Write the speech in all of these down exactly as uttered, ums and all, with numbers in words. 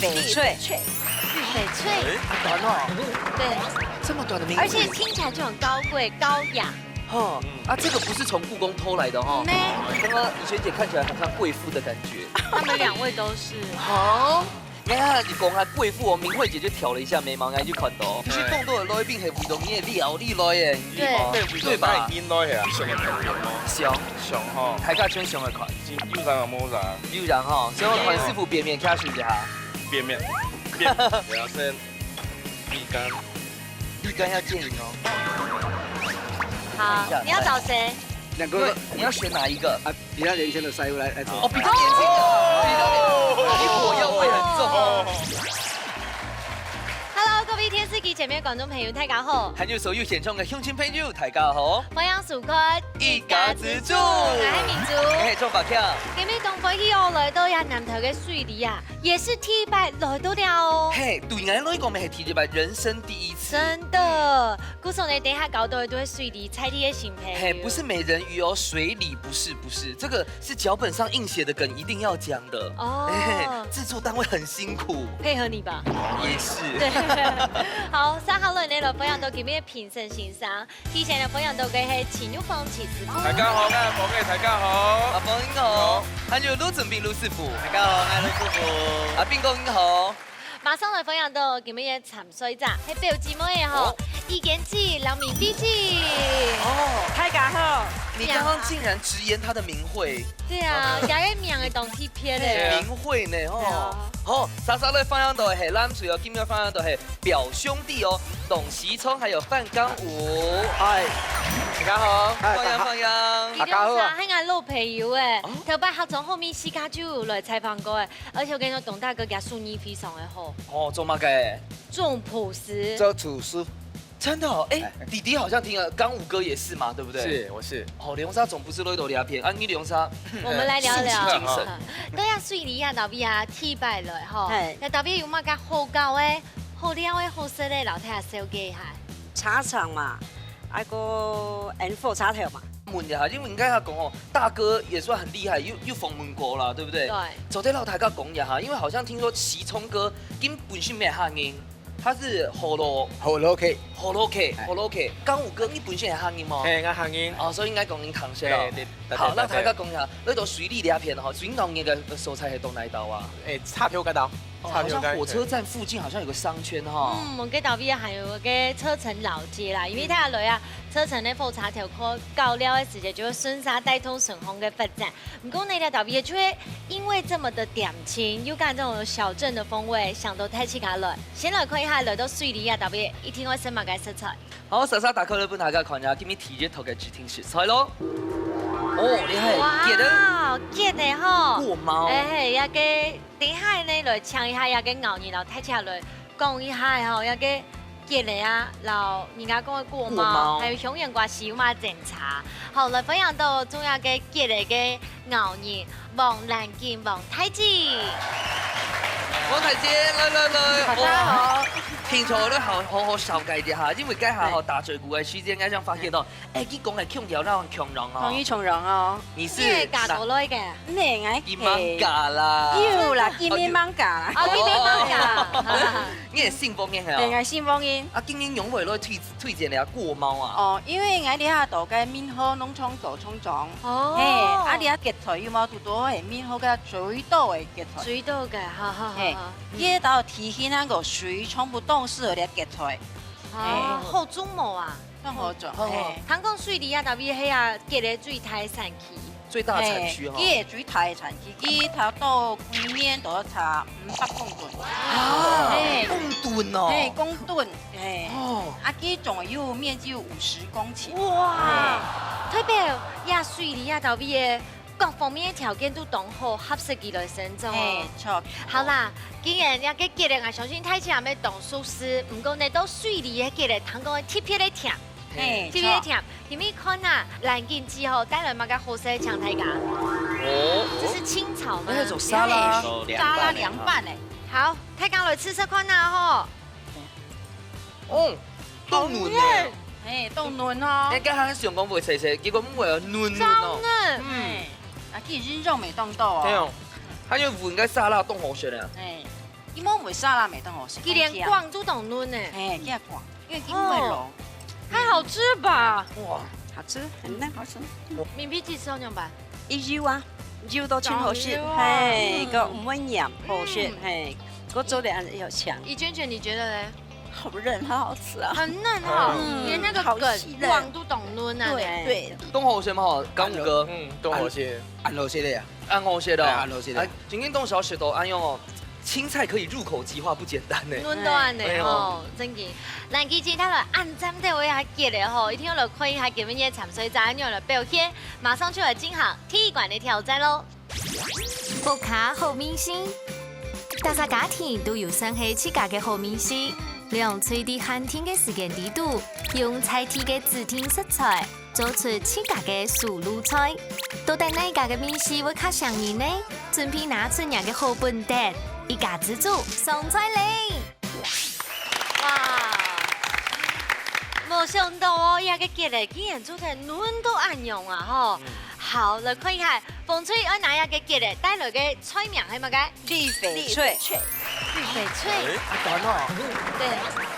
翡翠，翡翠，哎，啊，短哦，对，这么短的名字。而且听起来就很高贵、高雅。哦，啊，这个不是从故宫偷来的哈。呢，刚刚怡萱姐看起来很像贵妇的感觉。他们两位都是。好，你看你讲她贵妇哦，明慧姐就挑了一下眉毛，你看就看到。其实动作的来宾很不容易料理来耶，对对吧？应该係啊，上个朋友哦，行，上吼，大家全想得看。真有人啊无人，有人哈，所以我看师傅表面开始一下。表面，表面，我要先蜜柑，蜜柑要建议哦。好，你要找谁？因为两个你要选哪一个？啊，比较年轻的师傅来来做。哦，比较年轻的，比较年轻的，你火药味很重哦。 Hello，各位电视机前面的观众朋友，大家好。还有所有现场的乡亲朋友，大家好。欢迎收看一家之煮我是明珠。嘿，做法看。今日东北去哦，来到呀南投个水里啊，也是第一擺來到了哦。嘿，对我来讲，我们还第一摆人生第一次。真的，故所呢，等一下搞到一堆水里，在地的新朋友。嘿，不是美人鱼哦，水里不是不是，这个是脚本上硬写的梗，一定要讲的。哦嘿，制作单位很辛苦。配合你吧。也是。对，好，三号论的了，分享到今日的评审先生，提前了分享到个系秦玉凤、秦师傅。大家好，我系宝贝，大家好阿。峰你好，还有卢准斌卢师傅，大家好，我是祝福。阿斌哥你好。马上来分享到今日的参赛者，系表姊妹的吼哦，意见姐、刘明碧姐。哦，大家好，你刚刚竟然直言他的名讳，对啊，也个名个当特别嘞。名讳呢吼对啊。好，莎莎来分享到的系，咱除了今日分享到的系表兄弟哦，董习聪还有范刚武。嗨，大家好，欢迎欢迎。伊两儕系俺老朋友哎哦，头摆合作后面四加九来采访过哎，而且我跟你说，董大哥给他手艺非常的好，哦，做嘛个？种朴实。做厨师，真的哦，哎，弟弟好像听了，刚武哥也是嘛，对不对？。是，我是。哦，龙沙总不是都有两片啊？你龙沙，我们来聊聊树起精神。对呀，水里啊，倒比啊，第一擺来吼嘿，那倒比有么个好搞哎，好料哎，好食嘞，老太太小给还。茶厂嘛，啊个恩福茶头嘛，问一下，因为你刚才讲哦，大哥也算很厉害，又又访问过了，对不对？对。昨天老大哥讲一下哈，因为好像听说习聪哥根本是没客人，他是河洛好，OK。河洛客，河洛客。刚武哥，你本身系客人吗？嘿，我客人。哦，所以应该讲你唐山嘿，了。对，对好，对那大家讲一下，那个水里两片哈，最闹热的所在系到哪一道啊？哎，茶头个道，哦，茶头个。好像火车站附近好像有个商圈哈。嗯，我跟倒比还有个车城老街啦，因为大家来啊，车城的火车头过高料的时间，就会顺势带动顺风个发展。不过呢，倒比就会因为这么的恬静，又感这种小镇的风味，想到太去卡了。先来看一下，来到水里啊，倒比一定会先买个食材。好，莎莎打开来分大家看一下，今日第一道个指定食材咯。哦，厉害，给的哇，给的吼。过猫。哎，也个等一下呢，来请一下也个熬人，然后大家来讲一下吼，也个给的啊，然后人家讲的过猫，过猫还有雄远瓜西有嘛检查。好，来分享到重要个给的个熬人，王兰金王太姐。王太姐，来来来，大家好，听众都好好好紹介一下，因为刚好好打嘴鼓的时间，刚刚发现到，哎，你讲的腔调那很强人哦。同意重容哦。你是你也假到来个？你爱伊蛮假啦。有啦，今日蛮假啦。哦，你没放假。你也信封印对，哦。我信封印。啊，今天永伟都推推荐了过猫啊。哦，因为我哋下到个民和农场做农场，哦，嘿，啊，你啊，给菜有冇多多？嘿，民和个最多的给菜。水豆个，好好好嘿好。，这道题型那个水冲不动适合你给菜，哦，好种无啊？放好种，好好嘿。通讲水里啊，特别系啊，给的最大产区。最大产区哈。嘿，佢个最大的产区，佢差不多每年都要差五百公吨。啊嘿，公吨哦。嘿，公吨，嘿。哦，啊，佢总有面积有五十公顷。哇，特别呀，水里啊，特别个各方面的条件都当好，合适佢来生长哦。嘿，错。好啦，既然呀，个给的，我相信大家也当熟悉，不过呢，到水里个给的，通讲特别的甜。嘿，特别甜，你们看呐，蓝金鸡吼，带来么个好食请大家。哦，这是青草吗？那种沙拉。沙拉凉拌嘞。好，大家来试试看呐吼。哦，冻卵呢。哎，冻卵哦哎，。刚刚想讲会脆脆，结果唔会啊，软超软哦。嫩。哎，啊，佢已经肉没冻到哦。对哦，它就闻个沙拉冻好吃的。哎，佢無會沙拉味當好食，佢連光都當嫩呢。嘿，佢个光，因為佢毋會老。哦，太好吃了吧？哇，好吃，很嫩，好吃。明pisci食到仰般？佢幼啊，幼到盡好食，當幼啊。嘿，嗯。个毋會黏，好食，嗯。嘿，个做得恁樣又香。怡娟姐，你覺得嘞？好嫩，好好吃啊。很嫩哈，嗯，連那個梗，好細嫩。光都當嫩啊。對，對。當好食嘛吼，江武哥。嗯，當好食。恁好食个啊。恁好食个哦。哎，恁好食个。哎，今天當時候食到，哎喲，青菜可以入口即化，不簡單呢。嫩到恁樣哎喲。吼，正經。來，記得大家來按讚，對，𠊎也記得吼，一定要來看一下今晡日个參賽者，恁樣來表現，馬上就來進行第一關个挑戰咯。 屋下好味緒。逐儕家庭都有算係自家个好味緒，兩隊在限定个時間裡肚，用在地个指定食材，做出自家个手路菜。到底哪一家个味緒會較餳人呢？準備拿出若个好本事，一家之煮上菜咧！ 哇，無想到哦，這个結仔竟然做得嫩到恁樣啊吼！嗯。好，來看一下，紅隊愛拿這个結仔帶來个菜名係麼个？綠翡翠。綠翡翠。綠翡翠。哎，啊，短哦。對。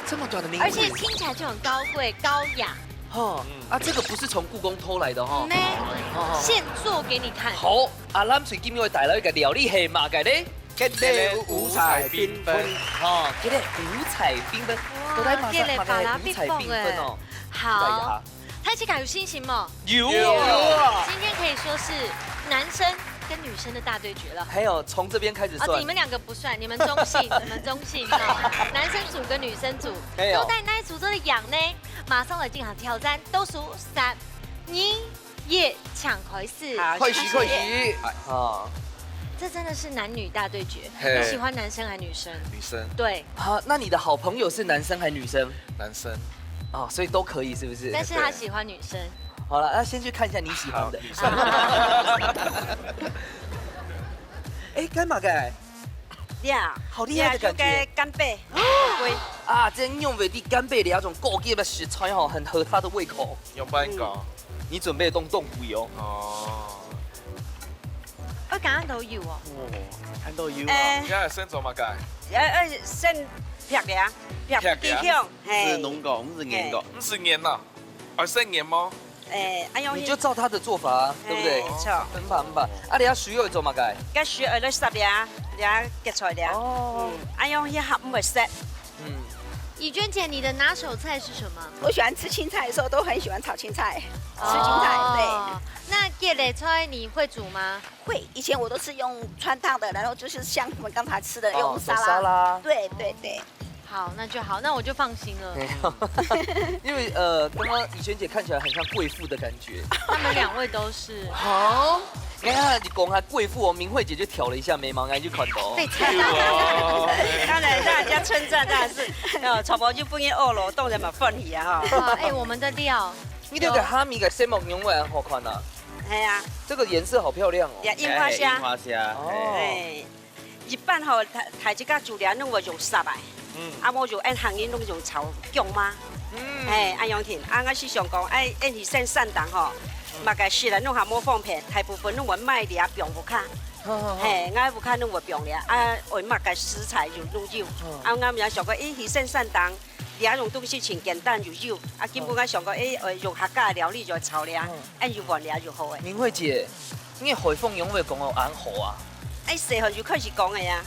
這麼短的名字。而且聽起來就很高貴、高雅。吼，嗯。啊，這個不是從故宮偷來的吼。沒，哦，哦。現做給你看。好，啊，藍隊今日會帶來一個料理係麼个呢？ 結仔有五彩繽紛。哦，結仔五彩繽紛，哇，到底麼个，結仔麼个五彩繽紛哦？巴拉必蹦欸。好，大家有信心無？有。有。今天可以說是男生跟女生的大對決了。還有，從這邊開始算。哦，你們兩個不算，你們中性，你們中性哦。男生組跟女生組，還有。到底哪一組做得贏呢？馬上來進行挑戰，倒數三、二、 耶，搶開始。好，快洗，謝謝。快洗。哎。啊。這真的是男女大對決，嘿。你喜歡男生還女生？女生。對。啊，那你的好朋友是男生還女生？男生。哦，所以都可以，是不是？但是他喜歡女生。對。好了，那先去看一下你喜歡的。好，女生。哎，幹嘛个？ 這啊，好厲害的感覺。這就該干貝，干貝。啊，這用為你干貝這種高級的食材吼，很合他的胃口。用白講。嗯。你準備的東東不油。哦。我剛剛都有哦。哦，看到有啊。哎。你看先做麼个？哎，哎，先劈个啊，劈，劈个啊。皮香，嘿。是濃个，毋是黏个。嘿。毋是黏啊。 哦，係黏無？哎，哎喲，你就照他的做法啊，對不對？哎，沒錯。很棒，很棒。啊，你愛水愛做麼个？該水愛來煠了，了結菜了。哦。嗯，哎喲，這下毋會熟。嗯。怡娟姐，你的拿手菜是什麼？我喜歡吃青菜的時候，都很喜歡炒青菜，吃青菜，對。哦，那結仔菜你會煮嗎？會，以前我都是用汆燙的，然後就是像我們剛才吃的，哦，用沙拉。做沙拉。對，對，對。 好，那就好，那我就放心了。沒有，因為，呃，剛剛怡娟姐看起來很像貴婦的感覺。他們兩位都是。好，你看，你講她貴婦哦，明慧姐就挑了一下眉毛，你看就看到哦。被稱讚。當然，大家稱讚當然是，哦，傳播就不應該二樓，當然嘛歡喜啊，哈。哇，哎，我們的料。你這個蝦米个色目用得很好看啊。係啊。這個顏色好漂亮哦。也櫻花蝦。哎，櫻花蝦，哦。哎。 一般吼，大，大自家煮了攏會用煠个，嗯。啊，無就恁行人攏用炒薑嘛。嗯。嘿，恁樣定。啊，𠊎係想講，哎，恁魚生散凍吼，嗯。麼个食了攏還無方便，大部分攏會買了放屋下。好，好，好。嘿，𠊎屋下攏會放了，啊，愛麼个食材就攏有。嗯。啊，𠊎也想講，哎，魚生散凍，這種東西真簡單又有。啊，根本𠊎想講，哎，愛用客家料理就炒了。嗯。 恁有飯了就好誒。明慧姐，你个海豐用會講到恁好啊？哎，細漢就開始講个呀。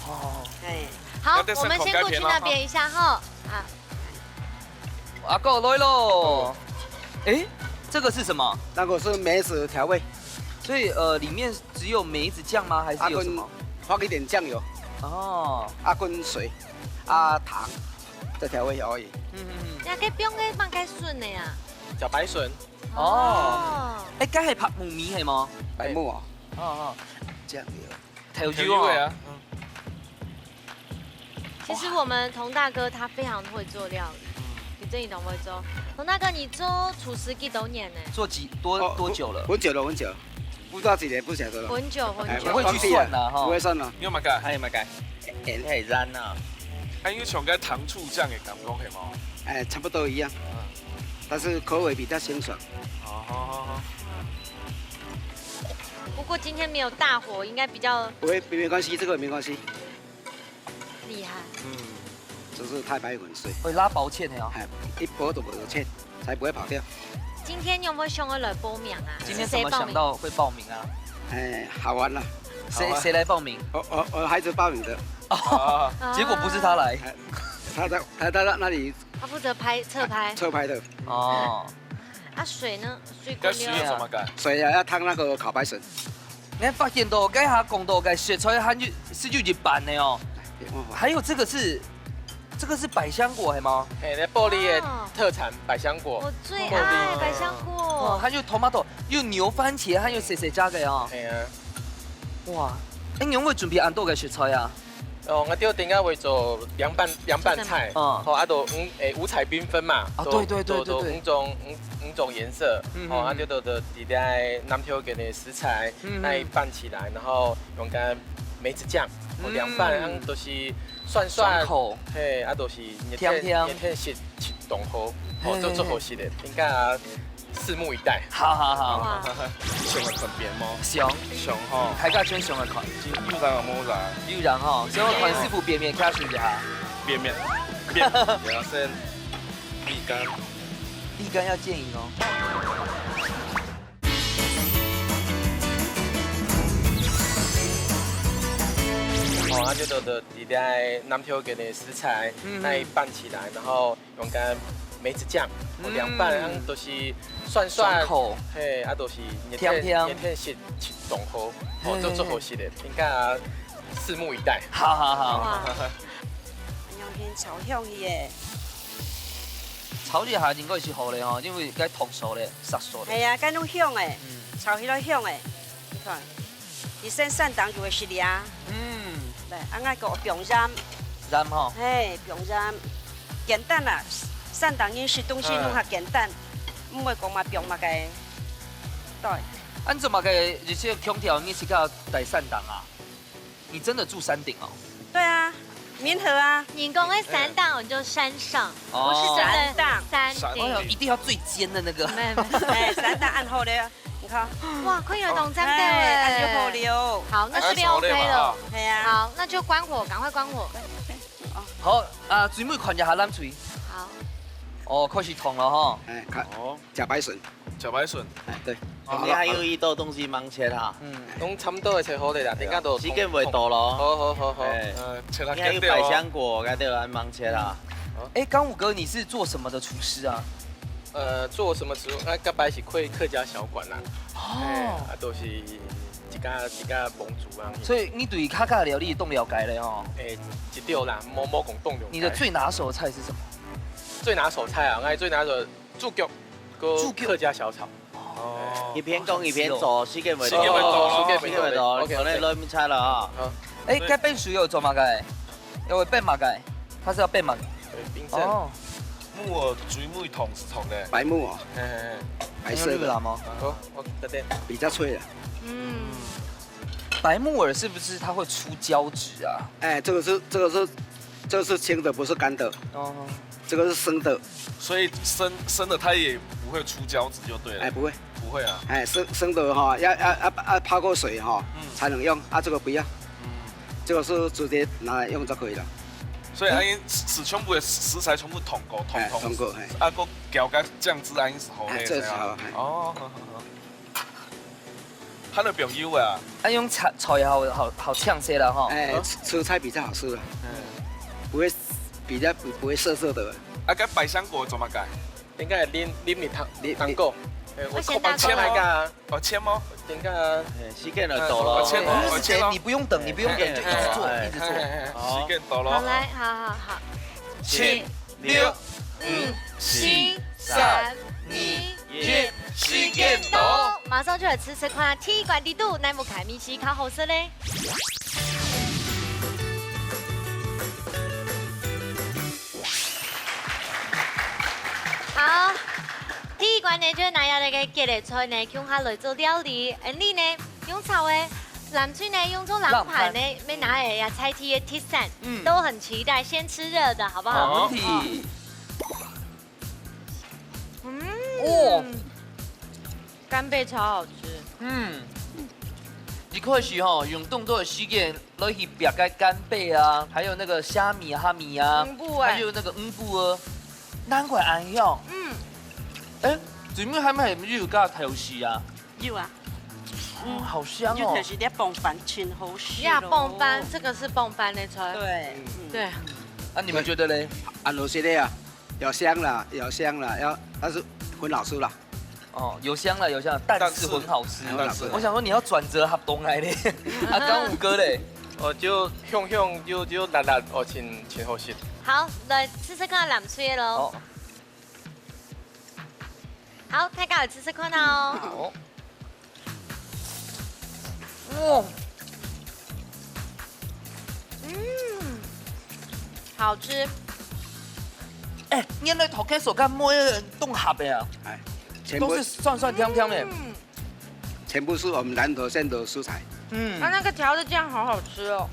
哦。哎。好，那再上我們先過去那邊一下哈。啊。阿哥來咯。哦。誒，這個是什麼？那個是梅子調味。所以，呃，裡面只有梅子醬嗎？還是有什麼？啊，跟，放一點醬油。哦。啊，跟水，啊，糖，這調味而已。嗯，嗯，嗯。那該放个麼个筍个呀？小白筍。 哦。哦。哎，該係白木耳係無？白木耳。哦，哦。醬油。調油哦。調油啊，嗯。其實我們童大哥他非常會做料理，嗯。你真的很會做。童大哥，你做廚師幾多年呢？做幾，多，哦，多久了？很久了，很久了。不知道幾年，不曉得了。很久，很久。哎，不會去算啦，哈。不會算了。你有麼个？還有麼个？ 鹹係酸啊。啊，有像該糖醋醬个感覺係無？哎，差不多一樣，嗯。但是口味比較清爽。哦，好，好，好。不過今天沒有大火，應該比較不會，沒關係，這個沒關係。厲害。嗯，就是太白粉水，会拉薄芡的哦。哎，一薄都不会有芡，才不会跑掉。今天你有没有想要来报名啊？今天怎么想到会报名啊？哎，好玩了。谁，好玩。谁来报名？我，我，我孩子报名的。哦，啊。结果不是他来。哎，他在，他在那里他负责拍，侧拍。侧拍的。哦。啊，水呢？水滾了。该水要怎么改？水啊，要烫那个烤白笋。你发现到，该下讲到个食材还有，是有一半的哦。哦。还有这个是，这个是百香果，系吗？嘿，那玻璃的特产百香果。哦。我最爱百香果。哇，还有 tomato，有牛番茄，还有谁谁加的哦。嘿啊。哇，哎，你有没有准备恁多个食材啊？哦，我就等下会做凉拌，凉拌菜，嗯。吼，啊，都，嗯，诶，五彩缤纷嘛，啊，都，对，对，对，都，对，对。都五种，五，五种颜色，嗯，吼，啊，嗯。就都，都直接拿条件的食材，嗯，嗯。来拌起来，然后用个梅子酱，哦，嗯。凉拌，然后都是酸酸，爽口。嘿，啊，都是热天，甜甜。热天食，食当好，哦，嘿，做，做好食的，嘿，嘿。应该啊，拭目以待。好，好，好。哇。想个款变吗？想。想吼。大家先想个款。有人啊，无人。有人吼，所以款师傅变面开始一下。变面，变，然后先蜜柑。蜜柑要建议哦。哦，啊，就都，都，直接拿条件的食材，嗯，嗯。来拌起来，然后用个梅子酱，哦，嗯。凉拌，然后都是酸酸，爽口。嘿，啊，都是热天，甜甜。热天食，食当好，哦，嘿，做，做好食的，应该啊，拭目以待。好，好，好。哇。哎呀，天，超香的耶。炒一下应该是好的哦，因为该烫熟了，杀熟了。哎呀，该弄香诶，嗯。炒起来香诶，你看。 你先散糖就会食了啊。嗯。对，啊，那个放鹽。鹽吼。嘿，放鹽，简单啦。散糖饮食东西弄下简单，嗯。毋会讲嘛放嘛个。对。啊，你做么个日式空调你是要带散糖啊？你真的住山顶哦？对啊，民和啊。你讲的山顶，我就山上，哦。不是真的山顶。山顶。哎呦，一定要最尖的那个。没有，没有。哎，山顶按好了。 你看。哇，看起来当赞的哎，哎。按就好了。好，那这边OK了。哎，熟了嘛。哎呀。好，那就关火，赶快关火。好，啊，最尾看一下冷水。好。哦，开始烫了哈。哎，看，哦。假白笋。假白笋。哎，对。哦，你还有一道东西盲切哈。嗯。拢差不多的切好了啦，等下都时间会到咯。好，好，好，好。哎。呃，切到你还有百香果，该都要盲切哈。好。哎，刚武哥，你是做什么的厨师啊？呃，做什么食物？那个白是客，客家小馆啦。哦。哎，啊，都是自家，自家帮助啊。所以你对客家料理当了解了哦。哎，一定啦，无，无讲当了解。你的最拿手的菜是什么？最拿手菜啊，我最拿手猪脚，跟猪脚。客家小炒。哦。一边讲一边做，时间会到。时间会到，时间会到。时间会到，OK，可能来不及了啊。好。哎，该冰水有做么个？要冰么个？它是要冰么个？对，冰镇。哦。木耳水蜜糖是糖的。白木耳，哎，哎，哎。白色的。还有绿啦吗？好，我这边。比较脆的。嗯。白木耳是不是它会出胶质啊？哎，这个是，这个是，这个是青的，不是干的。哦。这个是生的。所以生，生的它也不会出胶质就对了。哎，不会。不会啊。哎，生，生的哈，要，要，要，要泡过水哈，嗯。才能用啊，这个不要。嗯。这个是直接拿来用就可以了。所以啊，因为使，使全部的食材全部烫过，烫，哎，烫过，哎。啊，个调个酱汁啊，因为是好哎，黑的啊。这是好，哎。哦，好，好，好。 还有朋友啊。啊，用炒，炒也好，好，好抢些了哈。哎，啊？吃，吃菜比较好吃了，嗯。不会，比较不，不会涩涩的。啊，该百香果怎么改？应该淋，淋你糖，淋，糖果。哎，我先打过来。哦，切吗？哦，切吗？应该啊。哎，时间了，到了。哦，切吗？哦，切吗？你不用等，你不用等，哎，就一直做，哎，一直做。哎，哎，哎，哦。时间到了。好，来，好，好，好。七、六、五、四、三、二、一，时间到。马上就来试试看，第一关里肚，哪一个米是较好食嘞？好，第一关呢，就係拿下來个結个菜呢，共下來做料理。恁呢呢，用炒个，藍隊呢，用做冷盤呢，冷盤。要拿个呀，菜體个特產，嗯。都很期待，先吃熱的，好不好？好，問題。嗯。哦。 干贝超好吃。嗯，你開始吼，用當多个時間來去煏个干貝啊，還有那個蝦米、蝦米啊，魚脯啊。還有那個魚脯啊，難怪恁香。嗯。哎，最尾還有沒有加豆豉啊？有啊。嗯，好香哦。有豆豉在傍飯，真好食咯。呀，傍飯，這個是傍飯的菜。對。對。那你們覺得嘞？恁好食个啊，有香啦，有香啦，要，但是很好吃啦。 哦，有香了，有香了，但是很好吃。但是，但是。我想說你要轉折合東來呢，啊，剛五哥嘞。哦，就香香，就，就辣辣，哦，真，真好食。好，來試試看藍隊的咯。哦。好，大家來試試看哦。好。哇。嗯，好吃。哎，原來頭殼所看每個人都合的啊，哎，全部都是酸酸甜甜的。嗯。全部是我們南投縣的食材。嗯。它那個調的醬好好吃哦，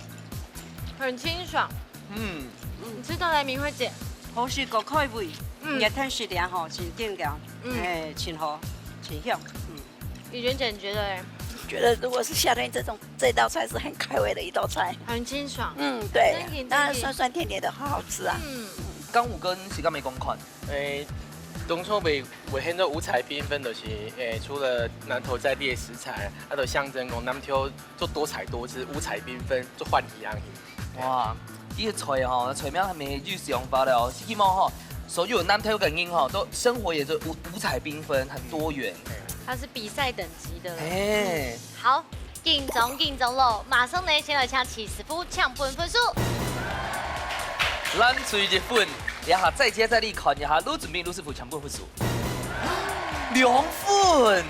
很清爽。嗯。你吃到了，明慧姐？好食个開胃，嗯。熱天食了吼，真健康，嗯。哎，真好，真香，嗯。雨璇姐，你覺得嘞？觉得如果是夏天，这种，这道菜是很开胃的一道菜。很清爽。嗯，对，真的，那酸酸甜甜的，好好吃啊。嗯。剛五哥，你是敢沒講款？ 誒，當初會，會喊做五彩繽紛，就是，誒，除了南投在地的食材，啊，就象徵講南投做多彩多姿、五彩繽紛，做煥一樣形。哇，這个菜吼，菜名還沒有想法了哦。希望吼，所有南投个人吼，都生活也是五，五彩繽紛，很多元。它是比賽等級的。哎。好，緊張緊張咯，馬上呢，先來請徐師傅請分分數。藍隊一分，這下再接再厲看一下，盧子明盧師傅請分分數。兩分。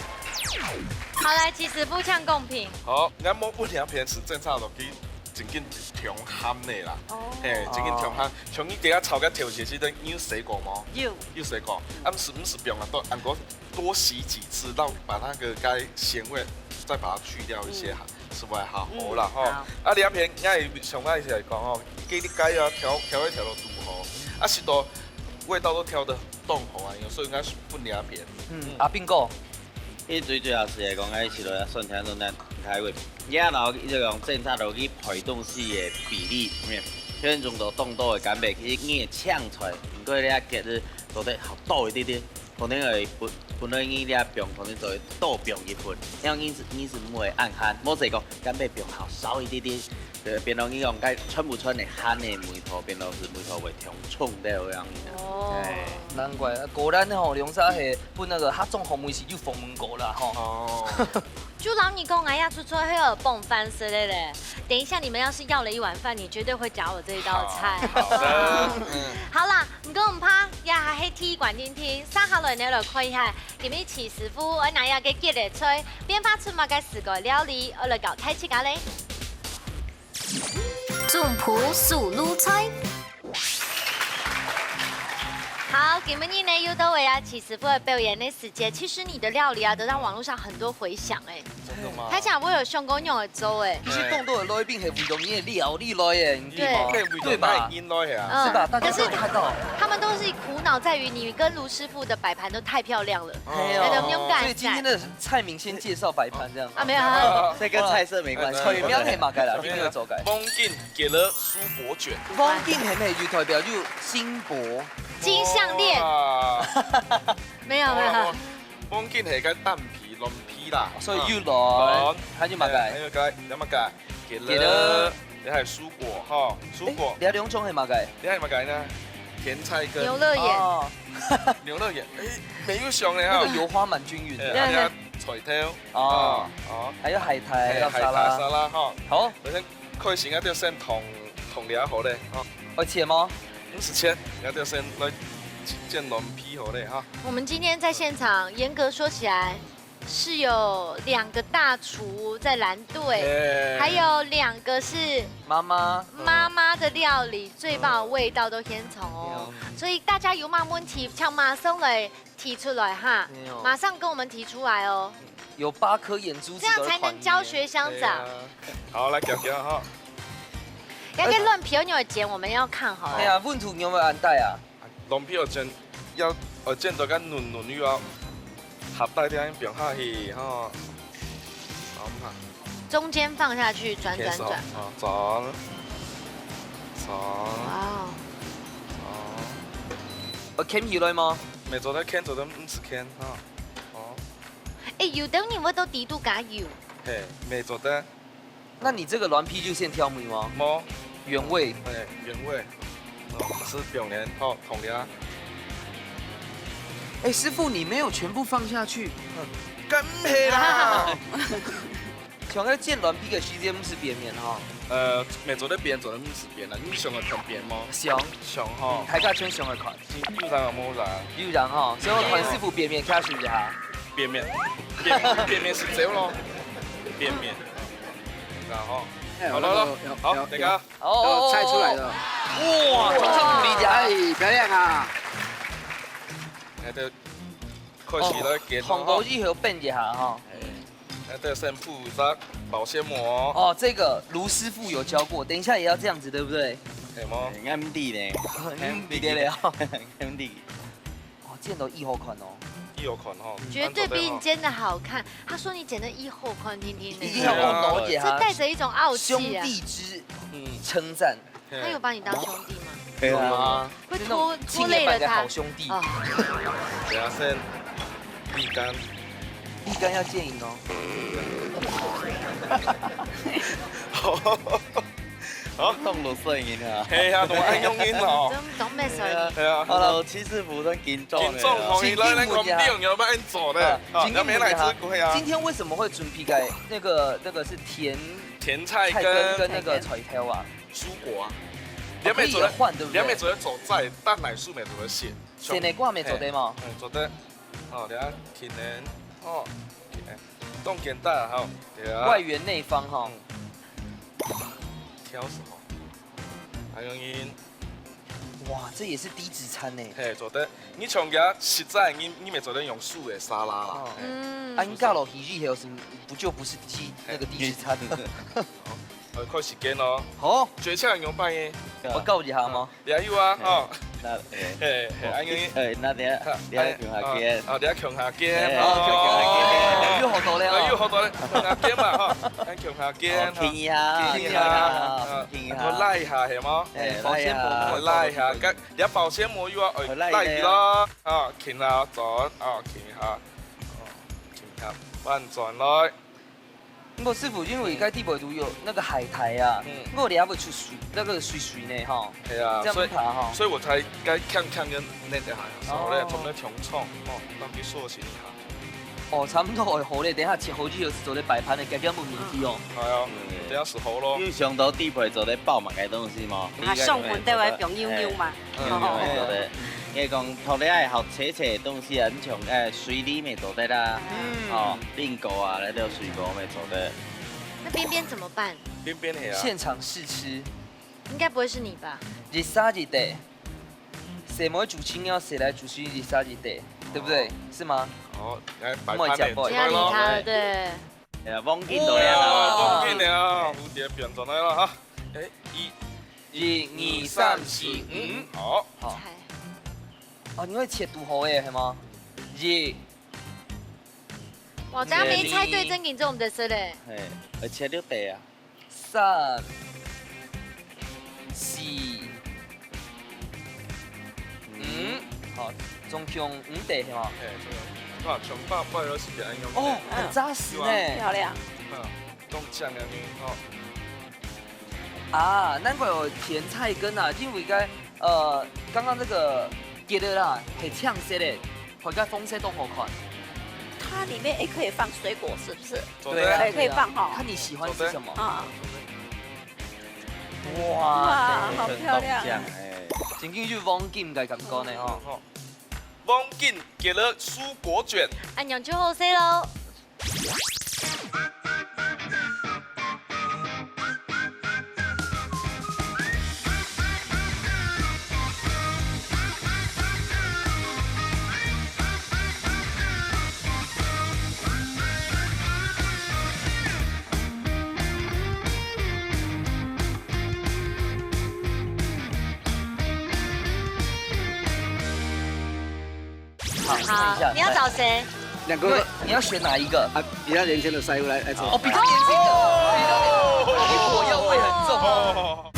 好，來，徐師傅請公平。好，𠊎無分兩片是正常落去，正經香香个啦。哦。嘿，正經香香。哦。像你等下炒个條件是等你有洗過無？有。有洗過。啊，毋係，毋係放啊，都，啊，毋過多洗幾次，讓把那個該鹹味再把它去掉一些哈，嗯。是不是？好，嗯，好啦，吼。好。啊，這片，𠊎也想法一起來講吼，給你改啊，調，調一調都堵好。啊，食到味道都調得當好啊，所以應該是分兩片。嗯，阿斌哥。佢最主要是來講，𠊎食落酸甜都難開胃。你看哦，一直講正常落去配東西个比例，嗯，可能用到當多个干貝，其實你个青菜，毋過你愛揀係做得好多一點點。 可能會分，分到你這放，可能就會多放一份。因為你係，你係毋會恁鹹，無勢講干貝放好少一點點，呃，變到你用該全部全个鹹个味道，變到係味道會忒重个樣子。哦。哎。難怪，果然吼，龍沙係分那個客庄口味係有訪問過啦吼。哦。就老實講，哎呀，出出去有傍飯食个咧。等一下你們要是要了一碗飯，你絕對會夾我這一道菜。好，好的，嗯。好啦， 毋過毋怕，這下係第一關定定，接下來呢來看一下，今日徐師傅愛拿這个結个菜，變化出麼个時个料理，愛來教大自家咧。總鋪手路菜。好，今日呢又到位啊，徐師傅个表演个時節。其實你的料理啊，得到網路上很多迴響哎。 真的嗎？大家有想過仰般做哎？其實當多个來賓係為著你个料理來个，你知嗎？對。對吧？應該啊。嗯，是吧？大家都有看到。可是他們都是苦惱在於你跟盧師傅的擺盤都太漂亮了。哎喲，那種那種感覺。所以今天的菜名先介紹擺盤這樣。啊，沒有啊。這跟菜色沒關係。菜名係麼个啦？今天有做个。黃金雞卵蔬果捲。黃金係毋係有代表有金箔？金項鏈。哇。沒有，沒有。哇，哇，黃金係个蛋皮，卵 皮啦。所以有卵，卵，還有麼个？哎，還有个，有麼个？雞卵，雞卵。你還有蔬果哈，蔬果。哎，這兩種係麼个？你還有麼个呢？甜菜跟牛肉眼。哦。牛肉眼，哎，沒有想呢哈。那個油花蠻均勻的。哎，還有菜頭。哦。哦。還有海苔，哎，還有沙拉。海苔沙拉哈。好。我先開始啊，就先同，同你好咧，哈。愛切嗎？毋使切，𠊎就先來切卵皮好咧，哈。我們今天在現場，嚴格說起來， 是有兩個大廚在藍隊，哎。還有兩個是媽媽。媽媽的料理，最棒，嗯。味道都很重哦。嗯。所以大家有麼問題，請馬上來提出來哈，哎喲。馬上跟我們提出來哦。有八顆眼珠子都在看你耶。這樣才能教學相長。對啊。好，來，攪攪哈。要跟卵皮有沒有剪，我們要看好了。哎呀，溫度有沒有安排啊？ 卵皮愛煎，愛，愛煎到較嫩嫩，又愛合大點放下去，吼。好，毋怕。中间放下去，转，转，转。啊，转，转，哇哦。转。愛牽起來嗎？無做得牽，做得毋使牽，哈。哦。欸，有兜人會到底肚加油。嘿，無做得。那你這個卵皮就先挑尾嗎？無。原位。嘿，原位。哦，係表面，好，同樣。欸，師傅，你沒有全部放下去。嗯，梗毋係啦。像該煎卵皮个時節，毋使變面哈。呃，無做得變，做得毋使變啦。你想愛看變無？想。想吼。嗯，大家全想愛看。有人啊，無人。有人哈，所以看師傅變面，開始一下。變面，變，變面係走咯。變面。然後，哎，好了，好了，有，有，好，有，等一下。哦，有菜出來了。哇，早上五點。哎，漂亮啊！來，開始來煎哦。哦，紅豆以後變一下哈。哎。 來，這先鋪一隻保鮮膜。哦，這個盧師傅有教過，等一下也要這樣子，對不對？係無？應該毋知呢。你毋知咧哦。應該毋知。哦，煎到異好看哦。異好看吼。絕對比你煎的好看。他說你煎的異好看，聽聽呢。異好看，了解哈。這帶著一種傲氣啊。兄弟之稱讚。嗯。 他有把你當兄弟嗎？沒有啊。會拖，就那種敬業班的好兄弟。拖累了他。哦。等下先瀝乾。瀝乾要建議哦。好。好。動了攝影啊。係啊，同𠊎用音哦。真，真沒聲音。係啊。好了，七師傅真緊張的啊。緊張，同你來，來，我們電影要不然做的。啊，好，要沒來吃虧啊。今天為什麼會準備个那個，那個是甜甜菜根跟那個菜頭啊？ 蔬果啊。哦，你也可以換，對不對？你也做得做齋，蛋奶素也做得選。鮮个瓜也做得嘛？嗯，做得。哦，等下可能，哦，可能當簡單哈，對啊。外圓內方哈。嗯。挑什麼？還有你。哇，這也是低脂餐呢。嘿，做得。你像佢實在，你，你也做得用素个沙拉啦。哦。嗯。啊，你加落去以後是，不就不是低，那個低脂餐了？ 好，開始煎咯。好。最少兩擺个。我教一下嗎？也有啊，吼。那，欸，嘿，嘿，恁樣。欸，那等下，好，等下共下煎。啊，啊，等下共下煎。欸，哦，共下煎。又學到了。啊，又學到了，共下煎嘛，吼，咱共下煎，哦，吼。輕一下，輕一下，啊，輕一下。啊，拉一下，係無？欸，保鮮膜，拉一下，該，你保鮮膜又要，欸，拉一下咯，啊，輕下轉，啊，輕一下，哦，輕一下，慢轉來。 毋過師傅，因為該底背肚有那個海苔啊，嗯。毋過你還會出水，那個水水呢，吼。係啊，這樣不怕吼。所以，所以我才該強強个那個海，哦。所以咧，從那重創，哦，當去塑形一下。哦，差不多會好咧，等一下切好之後係做得擺盤个，改變無問題哦。係啊，嗯。等一下係好咯。有想到底背做得包麼个東西無？啊，上雲底位放牛牛嘛。 嗯，哦。對，對，對。應該講，頭咧愛學切切个東西啊，你像，欸，水梨乜做得啦，嗯。哦，蘋果啊，那種水果乜做得。那邊邊怎麼辦？邊邊係啊。現場試吃。應該不會是你吧？日晒日晒，細妹煮青鳥，細倈煮水日晒日晒，對不對？哦。是嗎？哦，來擺盤咧，不要理他了，出來咯。對。哎呀，望緊到了啦。哇，望緊了，蝴蝶變轉來了哈。欸，一， 一、二、三、四、五，好。好。哦，你會切堵好个，係無？一。哇，大家沒猜對，真緊張，毋得失咧。嘿，而且六塊啊。三、四、五，好，總共五塊，係無？嘿，總共，哇，全部擺落去就恁樣。哦，很扎實呢。對啊。漂亮。嗯，當靚个呢，哦。 啊，難怪有甜菜根啊，因為該，呃，剛剛那個茄仔啦，係青色个，配該紅色都好看。它裡面也可以放水果，是不是？做得啊。對，可以放哈。看你喜歡吃什麼。啊。哇，哇，好漂亮。真正就黃金个感覺呢，吼。黃金茄仔蔬果捲。恁樣就好勢咯。 好，你要找誰？两个。对，你要选哪一个？啊，比较年轻的师傅来，来做。哦，比较年轻的，比较年轻的，哎，火药味很重哦。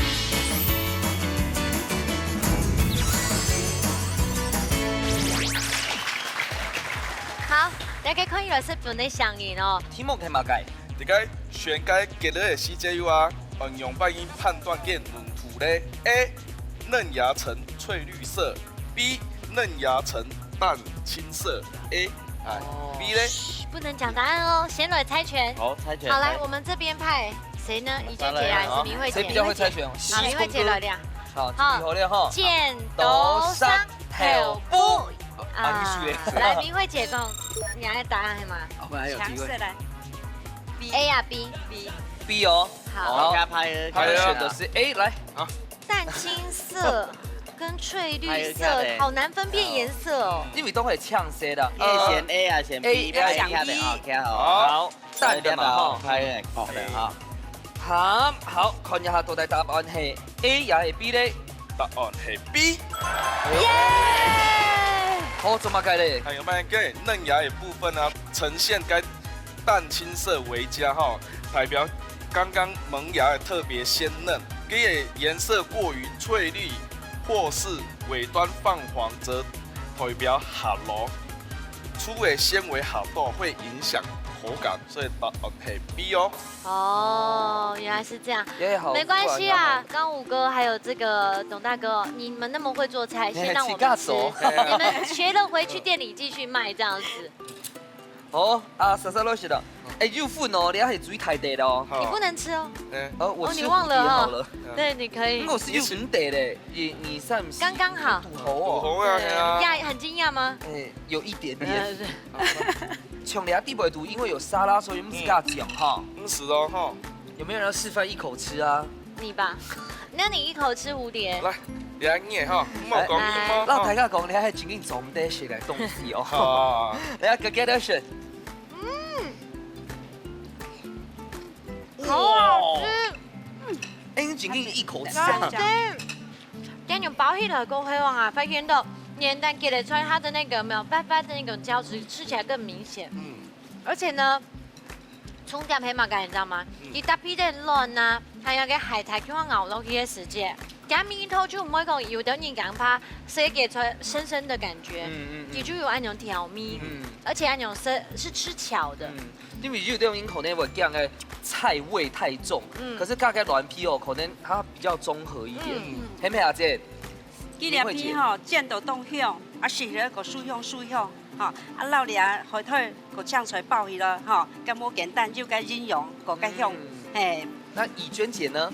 好，大家看起来是分个声音哦。题目係麼个？大家選該結了个時節有啊，嗯，用白銀判斷个濃度咧。A，嫩芽呈翠绿色；B，嫩芽呈淡青色。A，哎，哦。B咧？不能讲答案哦，先来猜拳。好，猜拳，好，来，来。我们这边派谁呢？怡娟姐还是明慧姐？谁比较会猜拳？啊，明慧姐来了。好，好，准备好了哈。剪刀石头布。啊，你输了。来，明慧姐讲，你的答案是吗？我们还有机会。强势来。B。A呀，B。B。B哦。好。好，给他拍了。他们选的是A，来。好。淡青色跟翠绿色，好难分辨颜色哦。因为都很呛色的。你会选A啊，选B，呃，A，A，B。拍一下的，好，看好。好，淡的嘛，好，哈。拍一下，好的，好。好，好，看一下到底答案係A也係B咧？答案係B。耶！好，做麼个咧？還有麼个？嫩芽个部分啊，呈現該淡青色為佳哈，代表剛剛萌芽个特別鮮嫩。佢个顏色過於翠綠或是尾端泛黃，則代表下落，粗个纖維下落會影響口感，所以答案係B哦。哦，原来是这样。也好，没关系啊，不然要好。刚武哥还有这个董大哥，你们那么会做菜，先让我们吃，自家做。你们学了回去店里继续卖这样子。 好，啊，莎莎老師啦，哎，有分哦，你還係最大隻咯。好。你不能吃哦。嗯。呃，我哦，你吃蝴蝶好了。忘了哈。对，你可以。我是有五隻咧，一、二、三、四，刚刚好。堵好哦。堵好啊，对啊。呀，很惊讶吗？哎，有一点点。呃，是。像你啊，地位肚因为有沙拉，所以毋使加醬哈。嗯。毋使哦，哈。有没有人要示范一口吃啊？你吧，那你一口吃蝴蝶。来，你来捏哈，莫讲你莫。让大家讲，你还真正做毋得食个东西哦。啊。来，给给他选。 好好吃。哎，你仅仅一口吃啊。对，对。但你包起来过后啊，发现到连带给了出来它的那个有没有白白的那种胶质，吃起来更明显。嗯。而且呢，重点係麼个，你知道吗？嗯。佢搭配个卵啊，還有个海苔，佢咬落去个時節，佢味道就毋會講有的人講怕，所以给出來深深的感觉，嗯，嗯，嗯。佢就有那種調味，嗯。而且那種是，是吃巧的。嗯。 因為有兜人可能會驚个菜味太重，嗯。可是加个卵皮哦，可能它比較綜合一點。嗯。係毋係啊，姐？佢兩片吼，煎到當香，啊，食了个酥香酥香，吼，啊，撈了海苔个青菜包起來，吼，該無簡單，又該營養，个該香，嗯。嘿。那怡娟姐呢？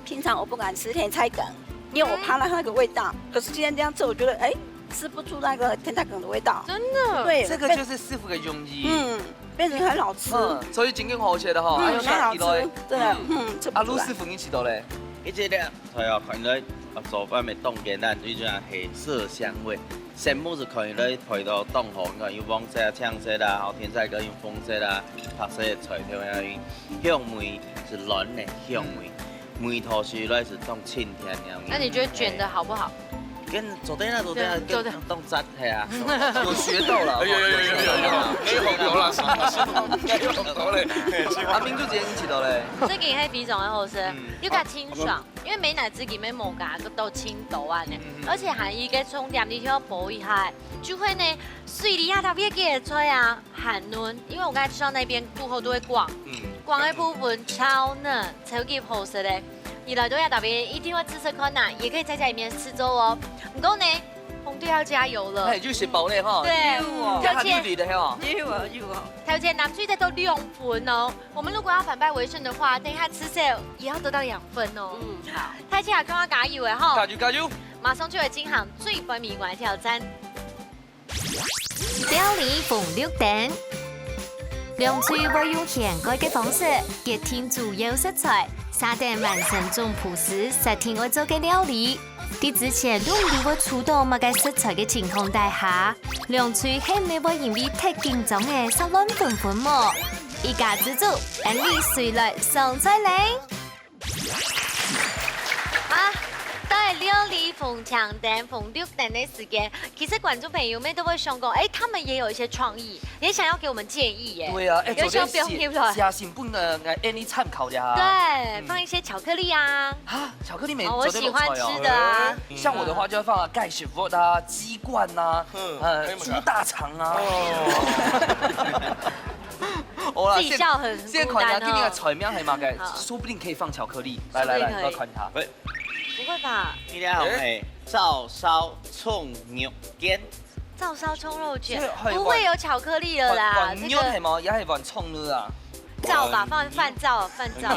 平常我不敢吃甜菜根，因為我怕它那個味道。可是今天這樣吃，我覺得，哎，吃不出那個甜菜根的味道。真的。對，这个就是师傅个用意。嗯，變成很好吃。嗯，所以真正好吃的吼，嗯，哎呦，很好吃，下去咯。真的，嗯，吃不出來。啊，盧師傅，你試到咧？一直咧，菜啊，看起來，啊，做法咪當簡單，最主要係色香味。 全部係看起來配到當好，你看有黃色啊、青色啦，吼，甜菜根有紅色啦，白色个菜，對不對？香味係卵个香味，味道出來係當清甜个味。那你覺得捲得好不好？跟昨天那昨天啊，对，昨天。跟當讚，係啊。有學到了，有，有，有，有，有，有，有，有啦，是，是，有，有，有嘞，嘿，是。啊，明珠姐，你試到咧？這个係非常个好食，嗯。又較清爽。 因為美乃滋佢乜無加到盡多啊呢，嗯，嗯，嗯。而且還有一个重點，你就要補一下，就會呢，水裡啊特別个菜啊，很嫩，因為我剛才吃到那邊過後都會光，嗯。光的部分超嫩，超級好食的。你來到亞特別一定要試試看呐，也可以在家裡面試做哦。不過呢，紅隊要加油了。哎，就食飽咧哈。對，有哦。而且加下去的哈。有哦，有哦。頭前拿水得到兩分哦。 我們如果要反敗為勝的話，等一下吃色也要得到兩分哦。嗯，好。大家跟我加油欸吼！加油，加油！馬上就來進行最尾關挑戰。料理紅綠燈，兩隊會用現改个方式，決定主要食材，續等完成總鋪時設定愛做个料理。 在之前都毋知會出到麼个食材个情況底下，兩隊係毋係會因為忒緊張而殺亂紛紛無？一家之煮，恁樣隨來上菜咧！啊，到了料理紅青燈、紅綠燈的時間，其實觀眾朋友們都會想講，哎，他們也有一些創意，也想要給我們建議耶。對啊，哎，有想要不用聽了？寫信分呃，Annie參考一下。對，放一些巧克力啊。啊，巧克力美，哦，我喜歡吃的啊。像我的話就會放啊，蓋雪佛啊，雞冠啊，呃，豬大腸啊。好啦，自己笑很孤單哦。先看一下今天的菜名係麼个，好。說不定可以放巧克力。來來來，說不定可以。我看一下。哎，不會吧？你好，哎，照燒蔥肉卷。照燒蔥肉卷，這還不會有巧克力了啦，這個。還，還肉係無？也係還蔥肉啊？照吧，放，飯照，飯照。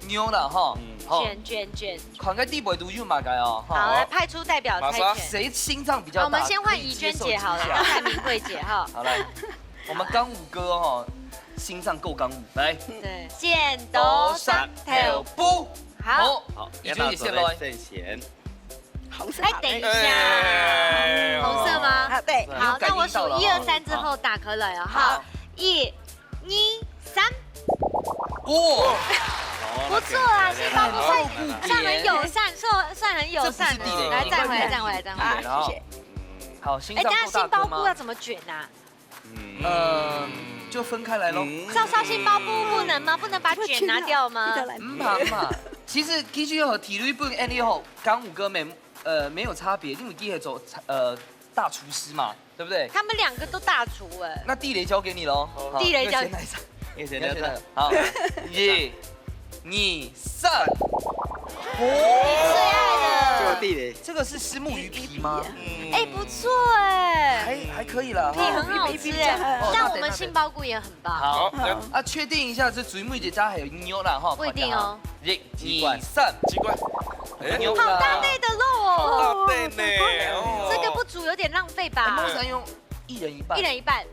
肉啦哈，嗯。好。卷，卷，卷。看个底背都有麼个哦，哈。好，來派出代表猜拳。誰心臟比較大，好，我們先換怡娟姐好了，可以接受幾下。剛才明慧姐哈。好，來，我們剛武哥哦，心臟夠剛武，來。對，剪刀石頭布。好。好，怡娟姐先來。先選。紅色好了。哎，等一下。哎。紅色嗎？啊，對。好，那我數一二三之後打開來哦，哈。好。一、二、三。哇！不錯啊，杏鮑菇算，算很友善，算，算很友善。這不是地雷。來，站回來，站回來，站回來。好，謝謝。好，心臟夠大顆嗎？哎，等下杏鮑菇要怎麼捲啊？ 嗯，就分開來咯。嗯。照燒杏鮑菇不能嗎？不能把捲拿掉嗎？嗯，怕，怕。其實，其實有體育本Annie吼，剛武哥沒，呃，沒有差別，因為佢係做，呃，大廚師嘛，對不對？他們兩個都大廚哎。那地雷交給你咯。好。地雷交給你。好，你要選哪一張？你要選哪一張？好，一、二、三。哦，你最愛的。這個地雷。這個是虱目魚皮嗎？嗯。哎，不錯哎。還，還可以啦，哈。你很好吃哎，哦，讓我們杏鮑菇也很棒。好，好。啊，確定一下，這最尾一隻還有肉啦，哈，不一定哦。看一下哈。一、二、三。奇怪。哎。肉啦。好大垤的肉哦。好大垤呢，哦。這個不煮有點浪費吧？哎，我們是用一人一半。一人一半。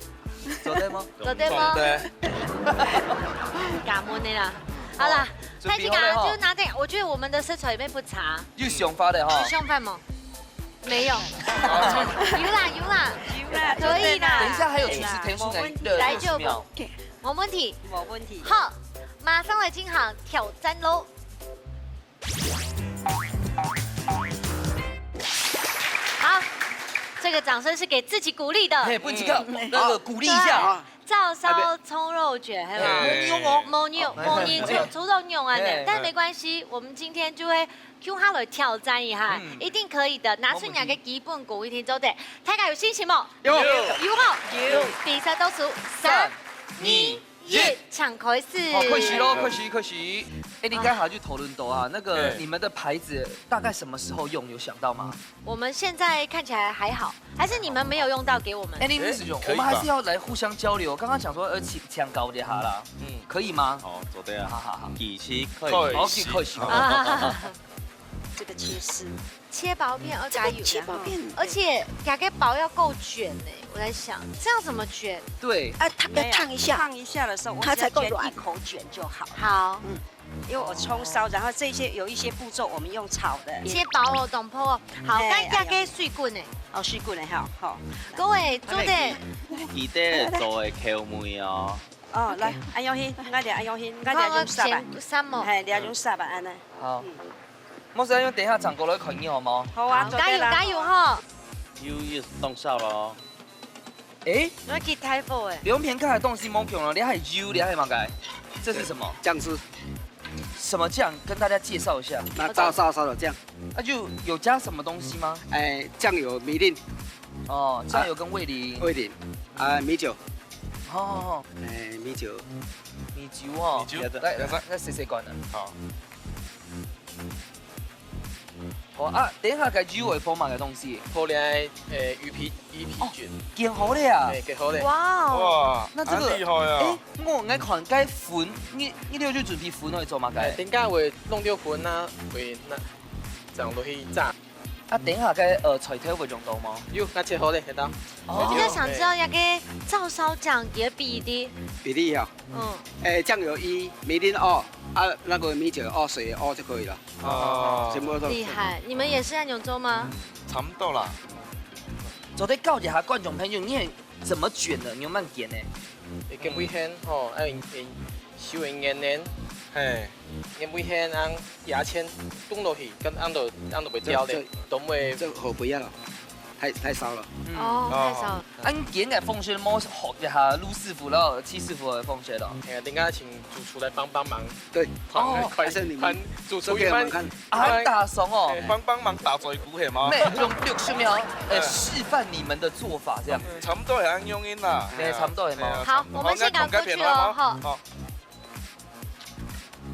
做得嗎？做得嗎？做得。感恩的啦。好啦，好，準備好了哈。開心啊，就拿這個，我覺得我們的色彩也不差。有想法的哈。有想法嗎？沒有。有啦，有啦。有啦，可以啦。等一下還有廚師添數的，對，大丈夫。六十秒。沒問題。沒問題。好，馬上來進行挑戰咯。 好，這個掌聲是給自己鼓勵的。嘿，不能這個，嗯。那個鼓勵一下。好。照燒蔥肉捲，還有哎，哎，哎。牦牛哦。牦牛，哎，牦牛，哎，哎。豬，豬肉肉啊，哎，哎。但沒關係，我們今天就會共下來挑戰一下，嗯。一定可以的，拿出你个基本功，一定做得。大家有信心無？有。有無？有。比賽倒數，三、三、二、二、一，請開始。好，開始咯，開始，開始。哎，你剛才就討論到啊，那個，哎。你們的牌子大概什麼時候用，有想到嗎？我們現在看起來還好，還是你們沒有用到給我們？哎，你們使用，哎，可以吧？我們還是要來互相交流。剛剛想說，呃，請，請教一下啦，嗯。可以嗎？好，做得啊。好，好，好。其實可以。可以。好，可以，可以。啊。這個切絲。 切薄片，嗯。要加油，這個切薄片，然後，而且這個薄要夠捲欸，我在想，這樣怎麼捲？對。啊，燙，要燙一下。燙一下的時候，我只要捲，它才夠軟。一口捲就好。好。嗯。因為我蔥燒，然後這些有一些步驟我們用炒的。切薄哦，當破哦。好，哎，該這個水滾欸。哎呀。哦，水滾欸，好，好。各位，做得。記得做个口味哦。 哦，來，恁樣去，𠊎這恁樣去，𠊎這用煠啊。看我先煠哦。嘿，這用煠啊，恁呢。好。嗯。莫使用，等一下轉過來看你好無？好啊，好，做得啦。加油，加油吼！油又當燒咯。欸？你要去大火欸。兩片看起來東西無共咯，你還有油，你還有麼个？這是什麼？醬汁。什麼醬？跟大家介紹一下。那照燒燒的醬。啊，就有加什麼東西嗎？欸，醬油、米醋。哦，醬油跟味淋。味淋。啊，米酒。哦。欸，米酒。米酒哦。米酒。來，來，來，試試看啊。好。好啊，等一下該油會放麼个東西？放這，欸，魚皮，魚皮捲。哦，捲好了啊。欸，捲好了。哇哦。哇，那這個，恁厲害啊。欸，我，𠊎看該粉，你，你這就準備粉來做麼个？欸，等下會弄到粉啊，會拿，這樣落去炸。 啊，等一下該，呃，菜頭會用到嗎？有，𠊎切好了，這兜。哦。我比較想知道該個照燒醬个比例。比例啊。嗯。欸，醬油一，米醋二，啊，那個米酒二，水二就可以了。哦。全部都。厲害，你們也是恁樣做嗎？差不多啦。做得教一下觀眾朋友，你 怎麼捲的？你有慢捲呢？一個危險吼，哎，哎，手會黏黏，嘿，一個危險，讓牙籤堵落去，跟恁樣，恁樣會焦咧，都會。這好不要，太，太燒了。哦，太燒了。恁樣个方式，無學一下盧師傅咯，徐師傅个方式咯。哎呀，等下請主廚來幫幫忙。對，哦，還是你們主廚做給我們看。啊，打爽哦。幫幫忙打嘴鼓係嗎？那用六十秒，呃，示範你們的做法，這樣。差不多係恁樣啦。對，差不多係嘛。好，我們先趕過去了哈。好。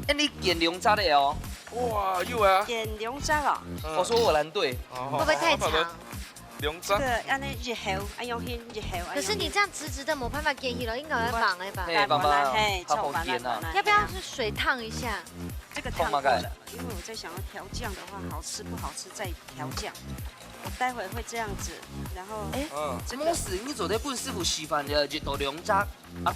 哎，你揀兩隻个哦。哇，有啊。揀兩隻哦。我說我藍隊。會不會太長？兩隻。對，按呢一口，愛用心一口。可是你這樣直直的，沒辦法揀起來，應該要綁的吧？哎，綁綁，嘿，好好綁綁揀啊。要不要是水燙一下？這個燙過了，因為我在想要調醬的話，好吃不好吃再調醬。我待會會這樣子，然後哎，這模式你做得分師傅示範的，一到兩隻，啊，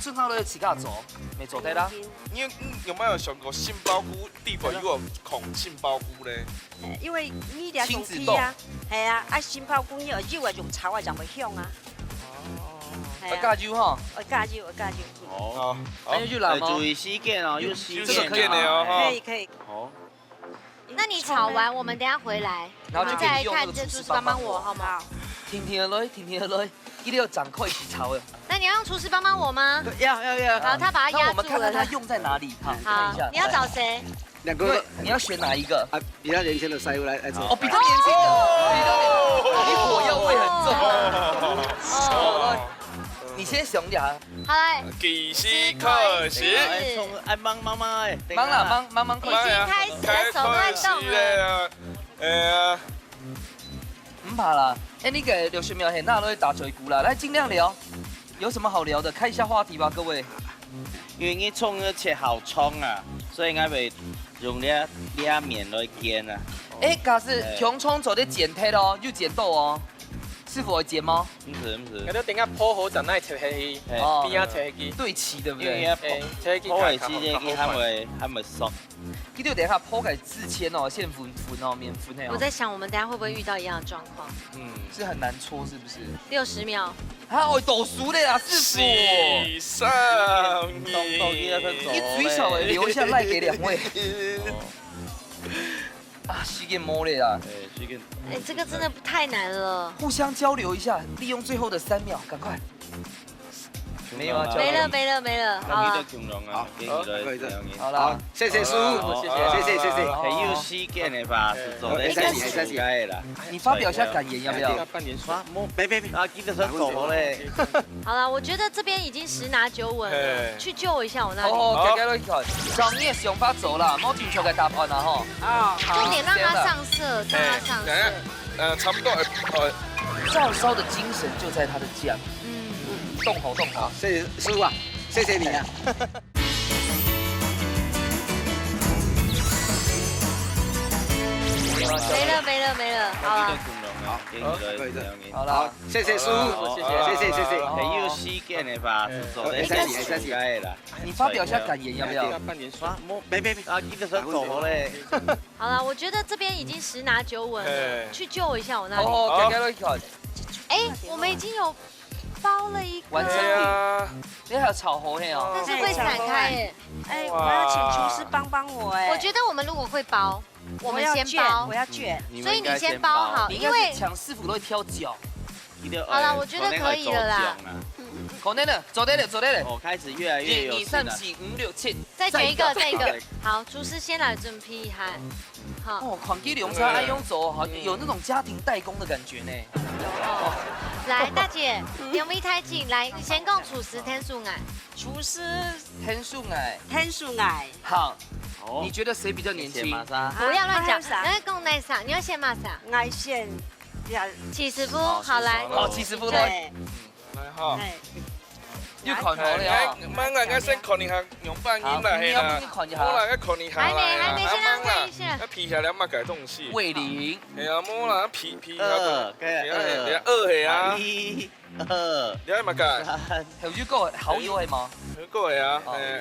正好來自家做，沒做得啦。你有你有沒有想過杏鮑菇地方有空杏鮑菇咧？因為你這種皮啊，係啊，啊杏鮑菇你有油啊，用炒啊，正會香啊。愛加油哈。愛加油，愛加油。哦，還有就來嗎？注意時間哦，有時間。這個可以嗎？可以可以。好。那你炒完，我們等下回來，然後就我們再來看這廚師幫幫我，好嗎？停停來，停停來，一定要展開一起炒的。那你要用廚師幫幫我嗎？要要要。好，他把它壓住了。那我們看看它用在哪裡哈，看一下。你要找誰？兩個。你要選哪一個？啊，比較年輕的師傅來來做。哦，比較年輕的，比較年輕，你火藥味很重。哦，你先想一下。好來，計時開始。哎，衝，哎，忙忙忙哎，忙啦，忙忙忙，已經開始了，手都在動了。哎呀，不怕啦。哎，那個六十秒係拿來打嘴鼓啦，來盡量聊，有什麼好聊的？開一下話題吧，各位。因為你蔥要切好蔥啊，所以我會用這這面來煎啊。哎，假使香蔥做得剪忒哦，有剪到哦，師傅會剪嗎？毋係毋係你，都等下破好，正來切下去，哎哦邊仔切下去。對齊對不因為對？要哎，切下去破壞時間，佢還會還會熟。一定要等一下破開之前哦，先分分哦，免分的哦。我在想，我們等下會不會遇到一樣的狀況？嗯，是很難搓，是不是？六十秒，啊，我倒數的啊，師傅。四、三、動動，你那邊走你舉手留下來給兩位。啊，時間無了啦，哎，時間。哎，這個真的太難了。互相交流一下，利用最後的三秒，趕快。沒有啊，交流沒了沒了沒了，好了。你的共榮啊，給你的這樣。好了，謝謝師傅，好謝謝謝謝謝謝。還有時間的話，係做得哎謝謝謝謝該啦。你發表一下感言要不要？半年刷。沒沒沒，啊，記得說走咧。好了，我覺得這邊已經十拿九穩了，嘿去救一下我那裡。哦，大家都看，照你的想法做啦，無正確的答案啊吼。重點讓它上色，讓它上色。呃，差不多，呃，照燒的精神就在它的醬，嗯，動好動好。謝謝師傅啊，謝謝你啊。沒了沒了沒了，好了。好，給你的這樣。好了，謝謝師傅，謝謝謝謝謝謝。還有時間的話，係做得哎，謝謝謝謝。該啦。你發表一下感言要不要？半年刷。啊，無，沒沒沒，啊，記得說走咧。好了，我覺得這邊已經十拿九穩了，嘿去救一下我那裡。哦，大家都看，哎，我們已經有包了一個，完成對啊，你還有炒好嘿哦。但是會散開耶。哎，我要請廚師幫幫我哎。我覺得我們如果會包，我們要捲，先包我，要捲。所以你先包好，你應因為該是搶師傅都會挑腳。記得好了，我覺得可以了啦。可能了，做得了，做得了。哦，開始越來越有一、二、三、四、五、六、七，再捲一個，再一個再一個。好，廚師先來準備一下。好，哦，看佢兩儕愛用做，好有那種家庭代工的感覺呢。來，大姐，兩位太緊，來，你先講廚師天數矮，廚師天數矮，天數矮，好，哦你覺得誰比較年輕？馬上。不要亂講，啊還有啥你要講哪啥？你要選麼啥？矮線呀，徐師傅，好來，好，徐師傅來，對，來哈。哎，又看好了哦。慢慢，我先看一下，用半音啦，好，係啦。你要看一下。好啦，我看一下。還沒，還沒，先讓他看一下。我皮下了麼个東西？偉林，係啊，無啦，皮皮下。二，係啊，係啊，二係啊。一，二，你係麼个？三。有一個好友係嗎？有個係啊。哦哎，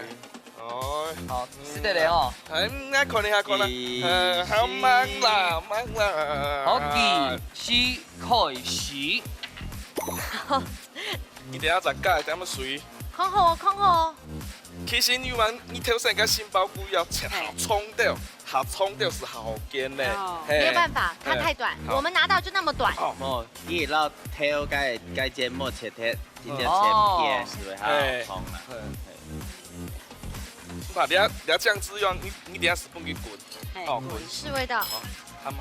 哦，好，是的嘞哦。哎，嗯，來看一下，看啦。呃，好，慢啦，慢啦。好，計時開始。你等下再改，等下水。看好哦，看好哦。其實你玩，你頭先个杏鮑菇要切下蔥掉，下蔥掉是好煎的。哦，嘿，没有办法，它太短，嘿，好。我们拿到就那么短。哦，無，佢落頭該該節目切忒，真正切毋見，哦。所以還好講啦。嘿。嘿。你把你要你要這樣子用，你你等下十分鐘滾，嘿，哦，滾。試味道。好，好嗎？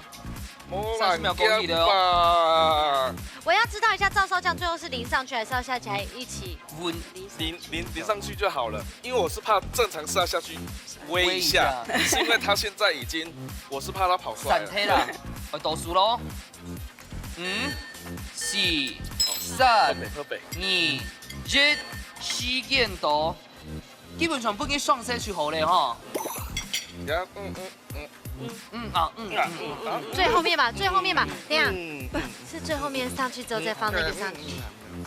無啦，三十秒夠你的哦。吧。我要知道一下，照烧醬最后是淋上去，还是要下起来一起？ 淋淋淋淋上去就好了，因為我是怕正常是要下去煨一下，煨一下。是因為它現在已經，我是怕它跑出來了。散忒啦，我倒數咯。五、四、三、喝杯，喝杯。二、一，時間到。基本上分佢上色就好了吼。呀，嗯嗯嗯。嗯啊，嗯嗯嗯。最后面吧，最后面吧。等一下，嗯，是最后面上去之后再放那个上去。嗯，嗯，嗯。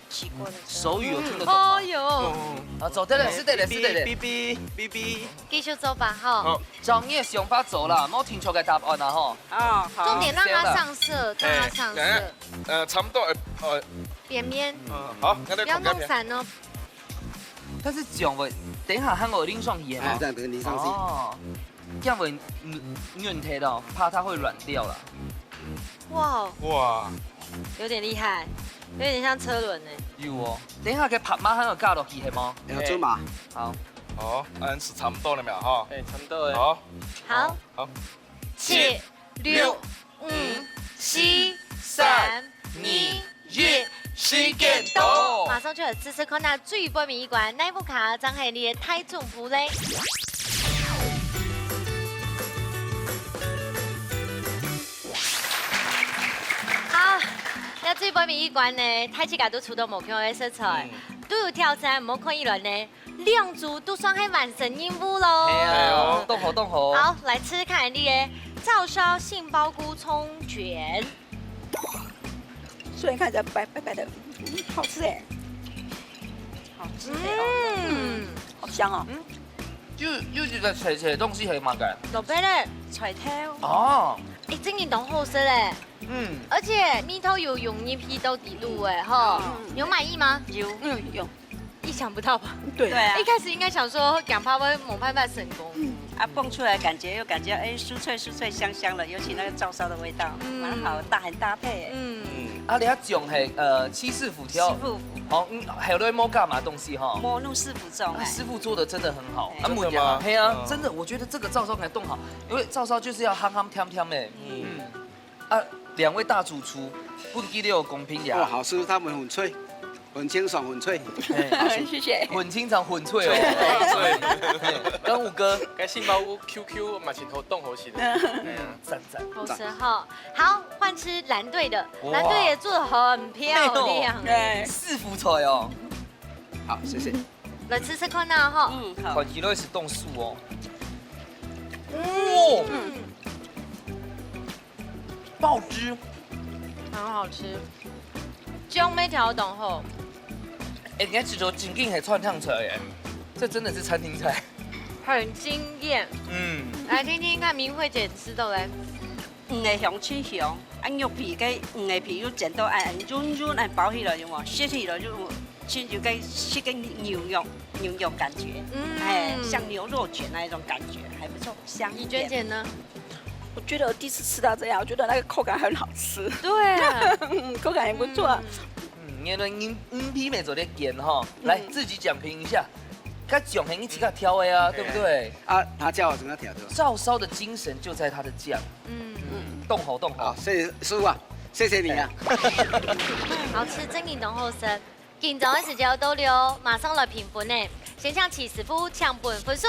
奇怪的声音。手语有听得懂吗？哦哟。啊，走，对了，是对了，是对了。哔哔哔哔。继续做吧，哈。好。照你的想法做啦，莫听错个答案啊，吼。哦，好。重点让它上色，让它上色。哎，等一下，呃，差不多，呃，呃。边边。嗯，好，那再不要弄散哦。 但是醬會，等一下還會淋上去的嘛。哎，這樣等淋上去。哦，這樣會，嗯，軟忒咯，怕它會軟掉了。哇，哇，有點厲害，有點像車輪呢。有哦，等一下該白麻還有加落去，係無？要做嘛？好。好，恁樣係差不多了沒有哈？哎，差不多了。好，好。好。七、六、五、四、三、二、一，時間到。馬上就來試試看，該最背尾一關，哪一卡正係你个大丈夫咧？好，該最背尾一關呢，大自家都出到無共个色彩，嗯。都有挑戰，毋好看一輪呢。 兩組都算係完成任務咯。係啊，哎喲。當好，當好。好，來試試看你个照燒杏鮑菇蔥捲。雖然看起來白白白的，嗯，好吃哎。好吃哎哦，嗯，好香哦。嗯，又又覺得脆脆个東西係麼个？蘿蔔咧，菜頭。哦。哎，真个當好食哎。嗯。而且味道有融入去到底肚哎吼，嗯。有滿意嗎？有。嗯，有。 意想不到吧？對。對啊。一開始應該想說，恐怕會無辦法成功。嗯，啊，蹦出來感覺又感覺，哎，酥脆酥脆，香香的，尤其那個照燒的味道，嗯。蠻好，搭，很搭配欸。嗯。嗯。啊，你要講係，呃，七師傅挑。師傅。哦，嗯，還有在摸幹嘛東西哈？摸陸師傅做，啊，哎。師傅做的真的很好。哎。啊，真的嗎？母娘，嘿啊，嗯。真的，我覺得這個照燒感覺更好，因為照燒就是要香香甜甜的。嗯。嗯。 啊，兩位大主廚，分佢兜公平呀。哇，好吃，他們很脆，很清爽，很脆。哎，謝謝。很清爽，很脆哦。脆。哎，跟五哥。該杏鮑菇Q Q嘛，盡好，當好食的。嗯。哎呀，讚讚。好吃哈。好，換吃藍隊的，哇。藍隊也做得很漂亮。哎呦，哎。四福菜哦。好，謝謝。來吃吃看啊，哈。嗯，好。看起來是當酥哦。哦。嗯。 爆汁。很好吃。醬味調得當好。哎，你看這種正經係餐廳菜耶，這真的是餐廳菜。很驚豔。嗯。來聽聽看，明慧姐吃到嘞。魚个香真香，啊，肉皮个魚个皮又煎到哎，軟軟，哎，包起來有無？食起來就有，親像个食个牛肉，牛肉感覺，嗯。哎，像牛肉卷那一種感覺，還不錯，香一點。怡娟姐呢？ 我覺得我第一次吃到這樣，我覺得那個口感很好吃。對啊。口感也不錯啊。嗯。嗯，原來你，你皮沒做得煎哈。來，嗯。自己講評一下。該醬係你自家調的啊，對不對？啊，他叫我怎麼調，對吧？照燒的精神就在它的醬。嗯。嗯，動好，動好。好，謝謝師傅啊，謝謝你啊。好吃，真个當好食。 緊張个時節到了，馬上來評分呢。先請徐師傅請分分數。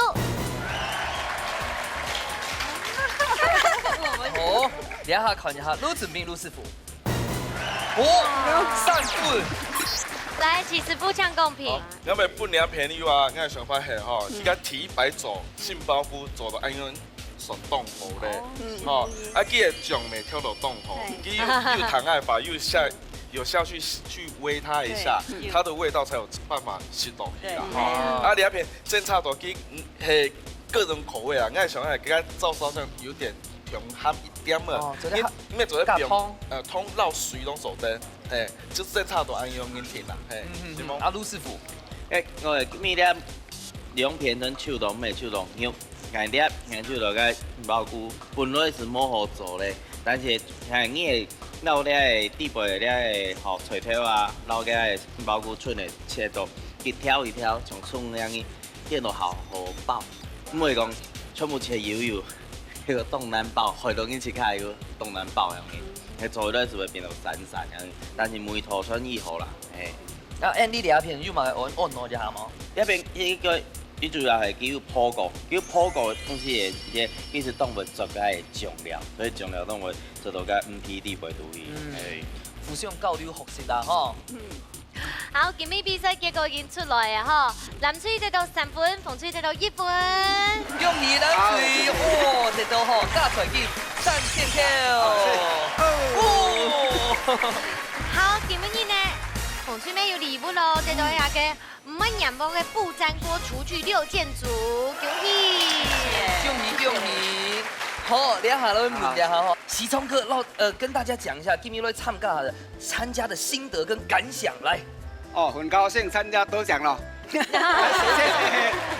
哦，這下看一下，盧子明盧師傅。哦，三分。來，徐師傅請公平。好，因為分你便宜啊，𠊎个想法係吼，嗯。自家第一擺做，杏鮑菇做到恁樣 算當好咧。哦。吼，嗯。啊，佢个醬味調到當好，嘿。佢又，又糖愛吧，又下，有下去，去煨它一下，對，嗯。它的味道才有辦法吸到去啦，對。吼。嗯。啊，你那片煎炒到佢，嗯，係個人口味啊，𠊎想哎，跟照燒醬有點重鹹一點啊。哦，做得你，你做得不用，加湯。呃，湯摎水攏做得，嘿，就煎炒到恁樣定定啦，嘿，嗯，嗯，是無？嗯。啊，盧師傅。哎，我，你咧兩片同手動，毋係手動，用，𠊎捏，𠊎手動个杏鮑菇，本來係無好做咧，但是𠊎捏到這个底背這个吼菜頭啊，然後這个杏鮑菇春的切做一條一條，像蔥樣个，變到好好包。毋會講全部切幼幼，結果當難包，害到人自家又當難包樣个，係做出來係會變到散散樣，但是味道算異好啦，嘿。 啊，恁你這片有嘛會按按落一下無？這片一个，佢主要係佢有烰過，佢有烰過个東西个，這其實當會做个醬料，所以醬料當會做到个五T地位都去。嗯。哎。互相交流學習啦，吼。嗯。好，今日比賽結果已經出來了吼，藍隊得到三分，紅隊得到一分。恭喜藍隊，哦，得到吼，加菜金三千塊。哦。好，今日呢，紅隊乜有禮物咯，得到一个 毋會黏鑊个不粘鍋廚具六件組，恭喜！恭喜恭喜！好，這下來問一下吼，西聰哥，老，呃，跟大家講一下，今日來參加的，參加的心得跟感想，來。哦，很高興參加得獎了。謝謝，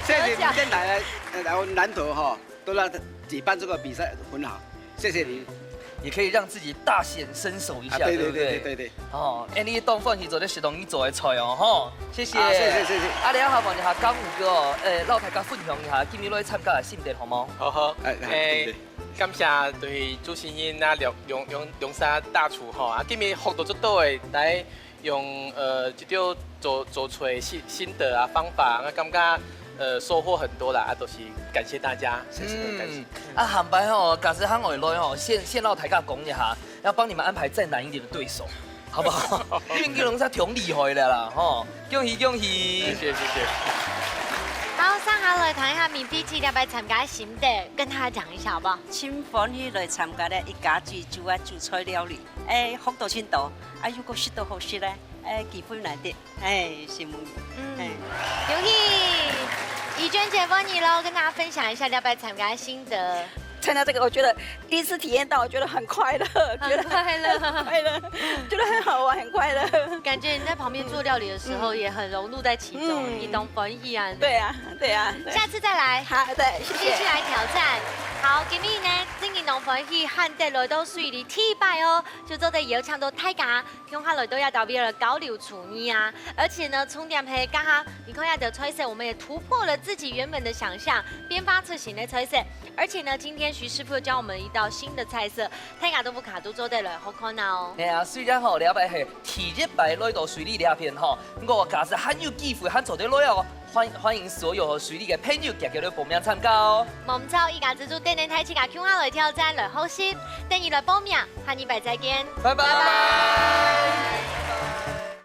謝謝你們今天來，呃，來我們南投哈，都讓舉辦這個比賽很好。 謝謝你。也可以讓自己大顯身手一下，啊，對，對，對，對不對？對，對，對。哦，哎，你當歡喜做得食到你做个菜哦，吼，謝謝。啊，謝謝，謝謝。啊，這下問一下江武哥哦，哎，摎大家分享一下今日來參加个心得好無？好，好。哎，哎，哎，對，對。感謝對主持人啊，兩，兩，兩，兩儕大廚吼，啊，今日學到足多个，來 用，呃，這兜做，做出來心，心得啊，方法，𠊎感覺，呃，收穫很多啦，啊，都是感謝大家。謝謝，嗯，感謝。啊，下擺吼，假使還會來吼，先，先摎大家講一下，要幫你們安排再難一點的對手，好不好？因為你們攏總當厲害了啦，吼，恭喜恭喜！謝謝，謝謝。好，接下來談一下明飛這禮拜參加的心得，跟大家講一下好不好？盡歡喜來參加這一家之煮啊，煮菜料理。 哎，學到盡多，啊，又過食到好食咧，哎，機會難得，哎，承蒙你，嗯，哎。恭喜！怡娟姐，換你咯，跟大家分享一下這擺參加的心得。參加這個，我覺得第一次體驗到，我覺得很快樂，覺得很快樂。很快樂，覺得很好玩，很快樂。感覺你在旁邊做料理的時候，嗯，也很融入在其中，嗯，一同分享啊。對啊，對啊，對。下次再來。好，對，謝謝。繼續來挑戰。好，今日呢，真个當歡喜，難得來到水里第一擺哦。 就做得邀請到大家，共下來到這搭位來交流廚藝啊。而且呢，重點係，剛剛你看這道菜色，我們也突破了自己原本的想像，變化出新的菜色。而且呢，今天徐師傅教我們一道新的菜色，大家都毋卡都做得來好看啊哦。係啊，雖然吼，這擺係第一擺來到水里這片吼，毋過假使還有機會，還做得來哦， 歡，歡迎所有水里个朋友，遽遽來報名參加哦。無毋著，一家之煮等等大自家共下來挑戰，來學習。等你來報名，下禮拜再見。拜拜。拜拜。